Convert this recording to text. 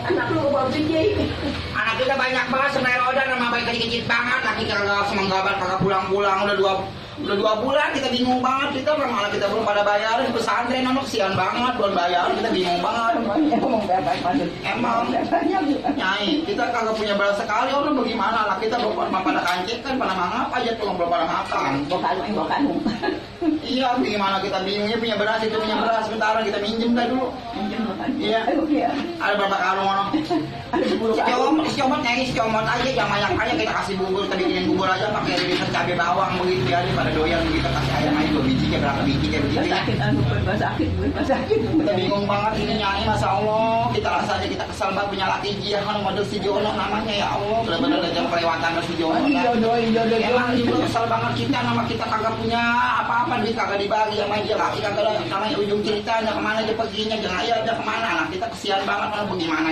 Anak lu bawa biji. Anak kita banyak banget sebenarnya roda nama baik kecil-kecil banget. Laki kagak semenggabat kagak pulang-pulang udah 2 bulan kita bingung banget kita malah kita belum pada bayar di pesantren anak kesian banget belum bayar kita bingung banget. Emang berapa masuk? Emang Nyai kita kagak punya beras sekali orang bagaimana lah kita belum pada kancing kan pada mangap aja tuh belum pada makan. Bokan. Iya bagaimana kita bingungnya punya beras itu punya beras sebentar kita minjem dah dulu. Iya. Ada berapa karung orang? Ada 10 Si comot aja yang banyak aja kita kasih bubur kita bikinin bubur aja pakai irisan cabai bawang begitu ya pada doyan begitu kasih ayam aja 2 biji kayak berapa biji kayak begitu ya. sakit. Kita bingung banget ini Nyai Masya Allah kita rasanya kita kesal banget punya laki jihan model si Jono namanya ya Allah benar-benar aja kelewatan si Jono emang juga kesal banget kita nama kita kagak punya apa-apa duit kagak dibagi sama dia laki kagak ada namanya ujung ceritanya kemana dia perginya jangan aja kemana nah kita kesian banget mana bagaimana